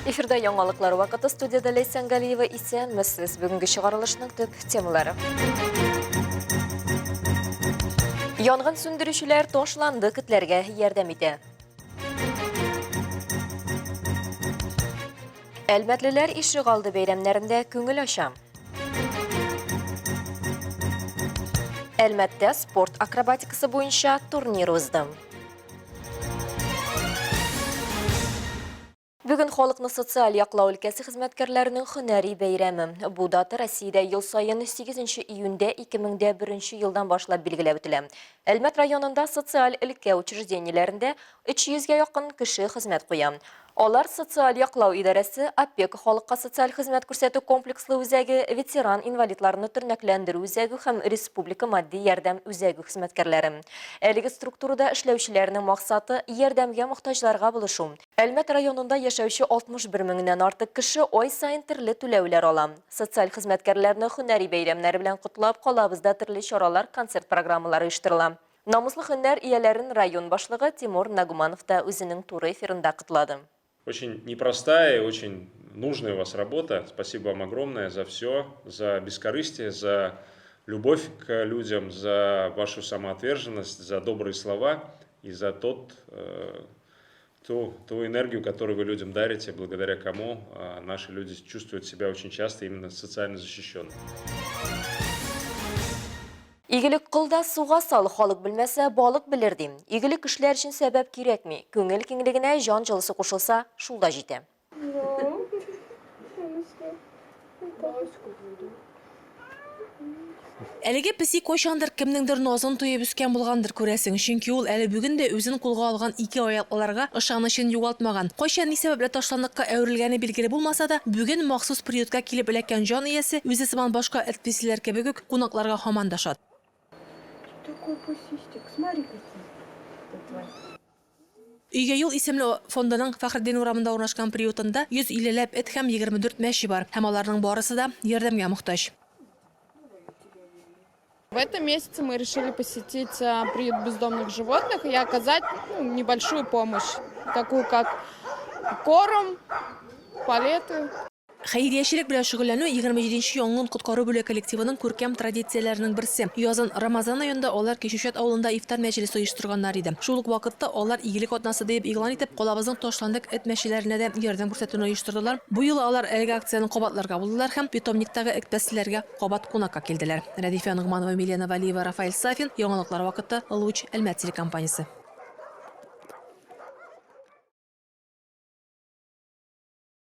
Эфирда яңалыклар вакыты студияда Ләйсән Галиева исәнмесез. Бүгенге чыгарылышның төп темалары. Янгын сүндерүчеләр ташланды этләргә ярдәм итә. Әлмәтлеләр ишегалды бәйрәмнәрендә күңел ача. Әлмәттә спорт акробатикасы буенча турнир узды. Бүген халыкны социаль яклау өлкәсе хезмәткәрләренең һөнәри бәйрәме. Бу дата Россиядә ел саен 8 июньдә 2001 елдан башлап билгеләп үтелә. Әлмәт районында социаль өлкә учреждениеләрендә 300 гә якын кеше хезмәт куя. Алар социаль яклау идарәсе, опека халыкка социаль хезмәт күрсәтү комплекслы үзәге, ветеран-инвалидларны тернәкләндерү үзәге һәм республика матди ярдәм үзәге хезмәткәрләре. Әлеге структурада эшләүчеләрнең максаты, ярдәмгә мохтаҗларга булышу. Әлмәт районында яшәүче 61 меңнән артык кеше ай саен төрле түләүләр ала. Социаль хезмәткәрләрне һөнәри бәйрәмнәре белән котлап, калабызда төрле чаралар, концерт программалары оештырыла. Намуслы һөнәр ияләрен район башлыгы Тимур Нагуманов та үзенең туры эфирында котлады. Очень непростая и очень нужная у вас работа. Спасибо вам огромное за все, за бескорыстие, за любовь к людям, за вашу самоотверженность, за добрые слова и за тот, э, ту, ту энергию, которую вы людям дарите, благодаря кому э, наши люди чувствуют себя очень часто именно социально защищенными. Игелек кыл да суга сал, халык белмәсә, балык белер дим. Игелек эшләр өчен сәбәп кирәкми. Күңел киңлегенә җан җылысы кушылса, шул да җитә. Әлеге песи кайчандыр кемнеңдер назын тоеп үскән булгандыр, күрәсең, чөнки ул әле бүген дә үзен кулга алган ике аяклыларга ышанычын югалтмаган. Кайчан ни сәбәпле ташландыкка әверелгәне билгеле булмаса да, бүген махсус приютка килеп эләккән җан иясе, үзе сыман башка эт-песиләр кебек үк, кунакларга һаман да шат. Такой пусистик, смотри какие. Өйгә юл исемле фондының Фәхретдин урамында урнашкан приютында 150 ләп эт һәм 24 мәче бар һәм аларның барысы да ярдәмгә мохтаҗ. В этом месяце мы решили посетить приют бездомных животных и оказать ну, небольшую помощь, такую как корм, палеты. Хәйриячелек белән шөгыльләнү 27 нче янгын-коткару бүлеге коллективының күркәм традицияләренең берсе. Язын Рамазан аенда алар Кичүчат авылында ифтар мәҗлесе оештырганнар иде. Шул ук вакытта алар Игелек атнасы диеп игълан итеп, калабызның ташландык эт-мәчеләренә дә ярдәм күрсәтүне оештырдылар. Бу юлы алар әлеге акцияне кабатларга булдылар һәм питомниктагы эт-песиләргә кабат кунакка килделәр. Рәдифә Ногманова, Милена Вәлиева, Рафаэль Сафин, Яңалыклар вакыты, Луч, Әлмәт телекомпаниясе.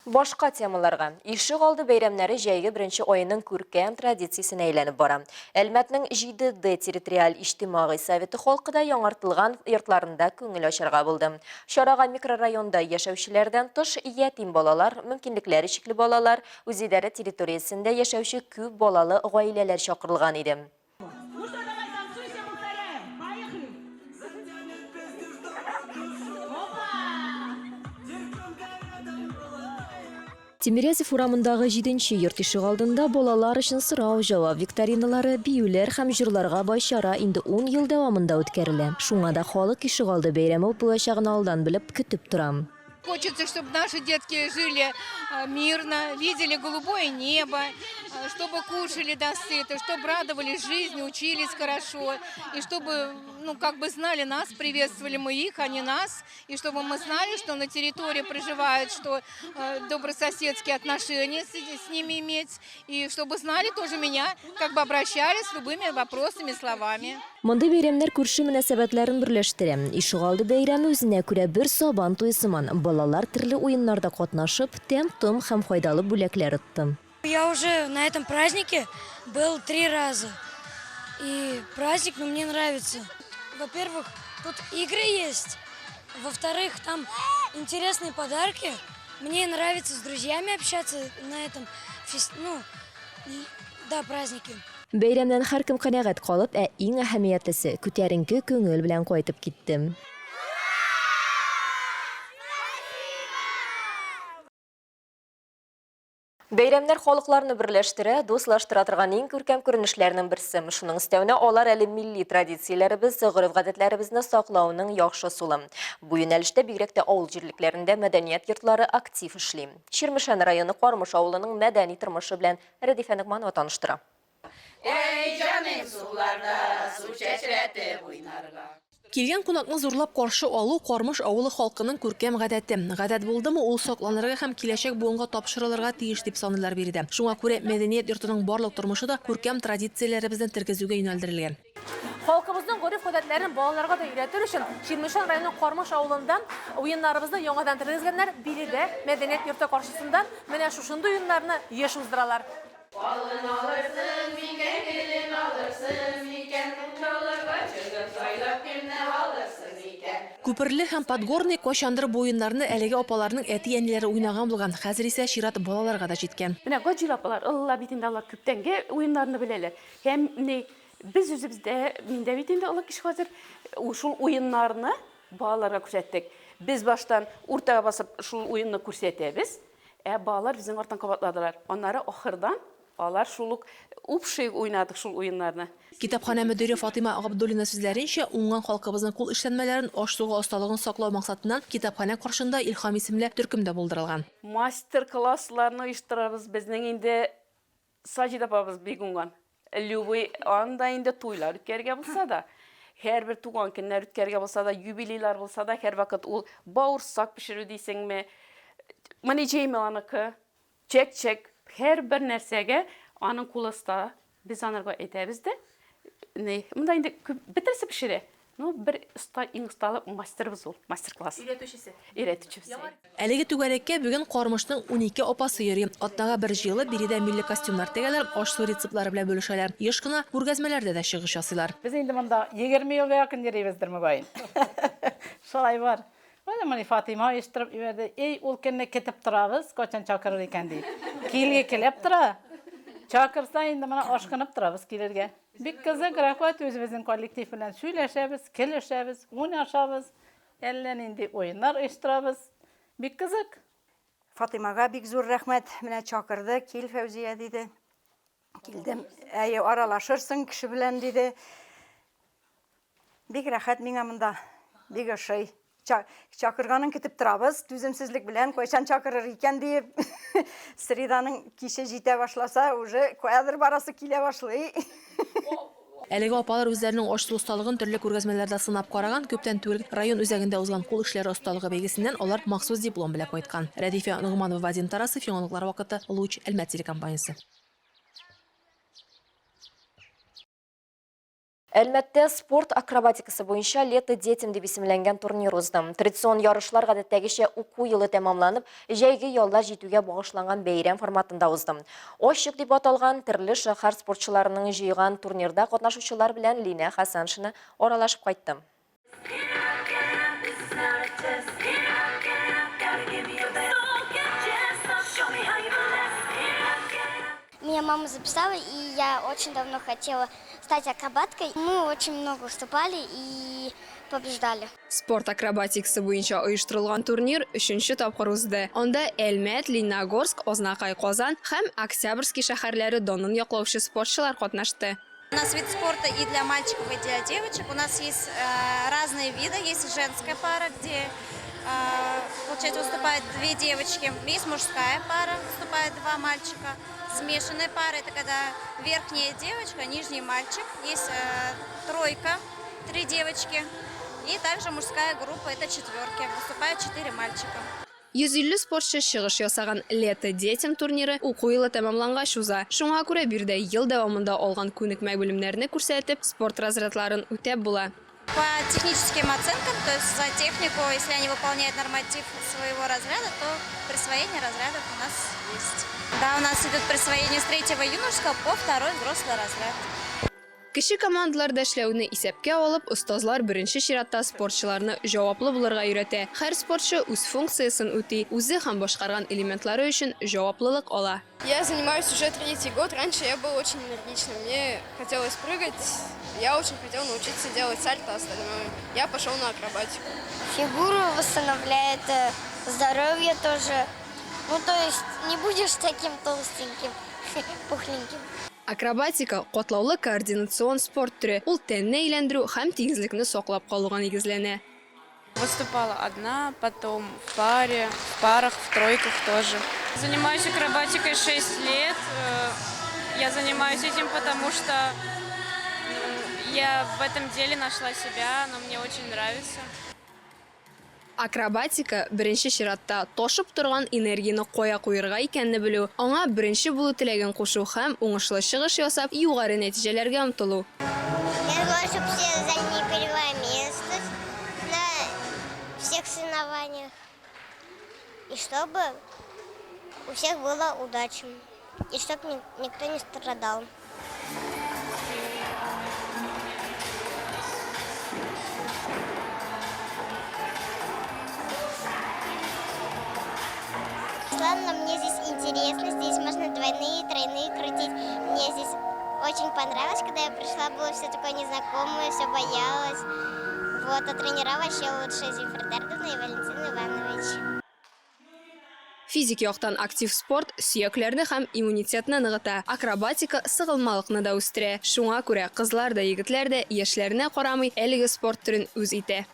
Башка темаларга. Ишек алды бәйрәмнәре җәйге беренче аеның күркәм традициясенә әйләнеп бара. Әлмәтнең 7D территориаль иҗтимагый советы халкы да яңартылган йортларында күңел ачарга булды. Чарага микрорайонда яшәүчеләрдән тыш ятим балалар, мөмкинлекләре чикле балалар, үзидарә территориясендә яшәүче күп балалы гаиләләр чакырылган иде. Тимирязев урамындагы җиденче йорт ишегалдында балалар өчен сорау-җавап викториналары, биюләр һәм җырларга бай чара инде ун ел дәвамында үткәрелә. Шуңа да халык ишегалды бәйрәме булачагын алдан белеп, көтеп тора. Хочется, чтобы наши детки жили э, мирно, видели голубое небо, э, чтобы кушали до сыта, чтобы радовались жизни, учились хорошо, и чтобы, ну, как бы знали нас, приветствовали мы их, а не нас, и чтобы мы знали, что на территории проживают, что э, добрососедские отношения с, с ними иметь, и чтобы знали тоже меня, как бы обращались с любыми вопросами, словами. Мондый бәйрәмнәр күрше мөнәсәбәтләрен берләштерә. Ишегалды бәйрәме үзенә күрә бер Сабан туе сыман. Балалар төрле уеннарда катнашып, тәм-том һәм файдалы бүләкләр отты. Я уже на этом празднике был три раза. И праздник, ну, мне нравится. Во-первых, тут игры есть. Во-вторых, там интересные подарки. Мне нравится с друзьями общаться на этом, ну, да, празднике. Бәйрәмнән һәркем канәгать калып, ә иң әһәмиятлесе, күтәренке күңел белән кайтып китте. Бәйрәмнәр халыкларны берләштерә, дуслаштыра торган иң күркәм күренешләрнең берсе. Шуның өстәвенә алар әле милли традицияләребез, гореф-гадәтләребезне саклауның яхшы ысулы. Бу юнәлештә бигрәк тә авыл җирлекләрендә мәдәният йортлары актив эшли. Чирмешән районы Кармыш авылының мәдәни тормышы белән Рәдифә Ногманова таныштыра. Әй, җаным, суларда су чәчрәтеп уйнарга. Килгән кунакны зурлап каршы алу Кармыш авылы халкының күркәм гадәте. Гадәт булдымы, ул сакланырга һәм киләчәк буынга тапшырылырга тиеш, дип саныйлар биредә. Шуңа күрә мәдәният йортының барлык тормышы да күркәм традицияләребезне тергезүгә юнәлдерелгән. Халкыбызның гореф-гадәтләрен балаларга да өйрәтер өчен Чирмешән районының Кармыш авылында уеннарыбызны яңадан тергезгәннәр. Биредә, мәдәният йорты каршысында менә шушындый уеннарны еш уздыралар. Балын алырсың микән, гөлен алырсың микән, Мунчаларга чыгып сайлап кемне алырсың икән? Күперле һәм Подгорный кайчандыр бу уеннарны әлеге апаларның әти-әниләре уйнаган булган, хәзер исә чират балаларга да җиткән. Менә Гаджил апалар, олылар бит инде алар күптәнге уеннарны беләләр. Һәм ни, без үзебез дә, мин дә бит инде олы кеше хәзер, шул уеннарны балаларга күрсәттек. Без баштан уртага басып шул уенны күрсәтәбез, Ә балалар безнең арттан кабатладылар. Аннары ахырдан алар шул ук общий уйнадык шул уеннарны. Китапханә мөдире Фатыйма Габдуллина сүзләренчә, уңган халкыбызның кул эшләнмәләрен, аш-суга осталыгын саклау максатыннан китапханә каршында Илһам исемле төркем дә булдырылган. Мастер-классларны оештырабыз. Безнең инде Саҗидә апабыз бик уңган. Любой анда инде туйлар үткәрергә булса да, һәрбер туган көннәр үткәрергә булса да, юбилейлар булса да, һәрвакыт ул бавырсак пешерү дисеңме, менә җәймә аныкы, чәк-чәк, һәрбер нәрсәгә аның кулы оста. Без анарга әйтәбез дә, ни, монда инде күп бөтенесе пешерә. Ну, бер оста, иң осталы мастерыбыз ул, мастер-класс. Өйрәтүчесе. Өйрәтүчесе. Әлеге түгәрәккә бүген Кармышның 12 апасы йөри. Атнага бер җыелып, биредә милли костюмнар тегәләр, аш-су рецептлары белән бүлешәләр. Еш кына күргәзмәләрдә дә чыгыш ясыйлар. Без инде монда 20 елга якын йөрибездер, мөгаен. Шулай бар. Менә моны Фатыйма оештырып җибәрде. Эй, ул көнне көтеп торабыз, кайчан чакырыр икән дип. Килге келәп тора. Чакырса инде менә ашкынып торабыз килергә. Бик кызык, рәхмәт, үзебезнең коллектив белән сөйләшәбез, көлешәбез, уйнашабыз, әллә нинди уеннар оештырабыз. Бик кызык. Фатыймага бик зур рәхмәт, менә чакырды, кил, Фәүзия, диде. Килдем. Әйе, аралашырсың кеше белән, диде. Бик рәхәт миңа монда, бик ошый. Чакырганын көтеп торабыз, түземсезлек белән, кайчан чакырыр икән диеп. Среданың киче җитә башласа, уже каядыр барасы килә башлый. Әлеге апалар үзләренең аш-су осталыгын төрле күргәзмәләрдә сынап караган, күптән түгел район үзәгендә узган кул эшләре осталыгы бәйгесеннән алар махсус диплом белән кайткан. Рәдифә Ногманова, Вадим Тарасов, Яңалыклар вакыты, Луч, Әлмәт телекомпаниясе. Әлмәттә спорт акробатикасы буенча Лето детям дип исемләнгән турнир узды. Традицион ярышлар гадәттәгечә уку елы тәмамланып, җәйге яллар җитүгә багышланган бәйрәм форматында узды. Ачык дип аталган төрле шәһәр спортчыларының җыйган турнирда катнашучылар белән Линә Хәсәншина аралашып кайтты. Меня мама записала, и я очень давно хотела стать акробаткой. Мы очень много выступали и побеждали. Спорт акробатикасы буенча оештырылган турнир өченче тапкыр узды. Анда Әлмәт, Лениногорск, Азнакай, Казан һәм Октябрьский шәһәрләре данын яклаучы спортчылар катнашты. У нас вид спорта и для мальчиков, и для девочек. У нас есть разные виды. Есть женская пара, где, получается, выступают две девочки. Есть мужская пара, выступают два мальчика. Смешанная пара – это когда верхняя девочка, нижний мальчик. Есть тройка, три девочки. И также мужская группа – это четверки, выступают четыре мальчика. 150 спортчы чыгыш ясаган Лето детям турниры уку елы тәмамлангач уза. Шуңа күрә биредә ел дәвамында алган күнекмә-белемнәрне күрсәтеп, спорт разрядларын үтәп була. По техническим оценкам, то есть за технику, если они выполняют норматив своего разряда, то присвоение разрядов у нас есть. Да, у нас идет присвоение с третьего юношеского по второй взрослый разряд. Кече командаларда эшләүне исәпкә алып, остазлар беренче чиратта спортчыларны җаваплы булырга өйрәтә. Һәр спортчы үз функциясен үти, үзе һәм башкарган элементлары өчен җаваплылык ала. Я занимаюсь уже третий год. Раньше я был очень энергичным. Мне хотелось прыгать. Я очень хотел научиться делать сальто, остальное. Я пошел на акробатику. Фигуру восстанавливает, здоровье тоже. Ну, то есть не будешь таким толстеньким, пухленьким. Акробатика, катлаулы координацион спорт төре, ул тәнне әйләндерү һәм тигезлекне саклап калуга нигезләнә. Выступала одна, потом в паре, в парах, в тройках тоже. Занимаюсь акробатикой 6 лет. Э, я занимаюсь этим, потому что ну, я в этом деле нашла себя, оно мне очень нравится. Акробатика, беренче чиратта, ташып торган энергияне кая куерга икәнне белү, аңа беренче булу теләген кушу һәм уңышлы чыгыш ясап, югары нәтиҗәләргә омтылу. Я желаю, чтобы все заняли первое место на всех соревнованиях. И чтобы у всех была удача. И чтобы никто не страдал. Главное, мне здесь интересно, здесь можно двойные, тройные крутить. Мне здесь очень понравилось, когда я пришла, было все такое незнакомое, все боялась. Вот, а тренера вообще лучше Зульфия Дардовна и Валентин Иванович. Физик яктан актив спорт сөякләрне һәм иммунитетны ныгыта, акробатика сыгылмалыкны да үстерә. Шуңа күрә кызлар да, егетләр дә, яшьләренә карамый, әлеге спорт төрен үз итә.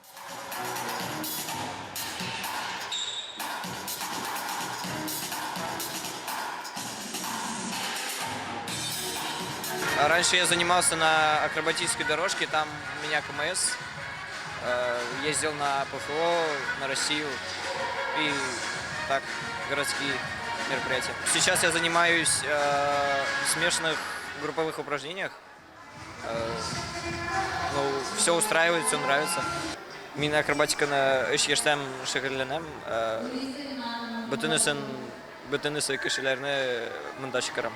Раньше я занимался на акробатической дорожке, там у меня КМС. Э, ездил на ПФО, на Россию и так городские мероприятия. Сейчас я занимаюсь э, в смешанных групповых упражнениях. Э, ну, все устраивает, все нравится. Мин акробатиканы өч яшьтән шөгыльләнәм. Бөтенесен, бөтенесе кешеләрне монда чакырам.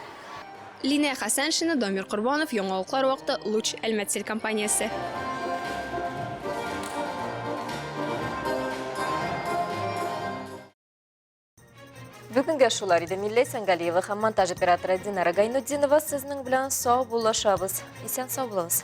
Линә Хәсәншина, Дамир Корбанов, Яңалыклар вакыты, Луч Әлмәт телекомпаниясе. Бүгенгә шулар иде. Милләй Сәнгалиева һәм монтаж операторы Динара Гайнутдинова сезнең белән сау булашабыз. Исән сау булыгыз.